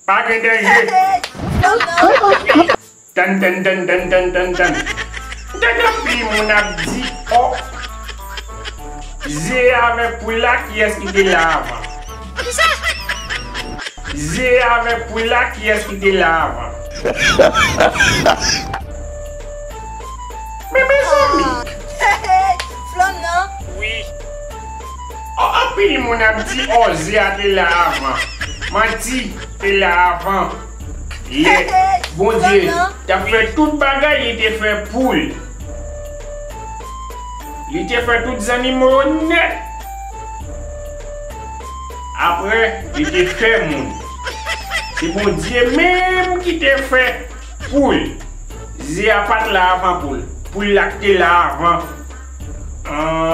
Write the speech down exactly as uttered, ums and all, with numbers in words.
Pa gen danje. Tann, tann, tann, tann, tann, tann, tann. M tande anpil moun ap di, o, ze avèk poul la, kiyès ki te la avan? Ze avèk poul la, kiyès ki te la avan? Men mezanmi. Flonn nan. Wi. O, anpil moun ap di, o, ze a te la avan. Manti, te la avan. Lè Bondye t ap fè tout bagay, li te fè poul. Li te fè tout zannimo yo nèt. Apre, li te fè moun. Se Bondye menm ki te fè poul. Ze a pa t la avan poul. Poul la ki te la avan. An.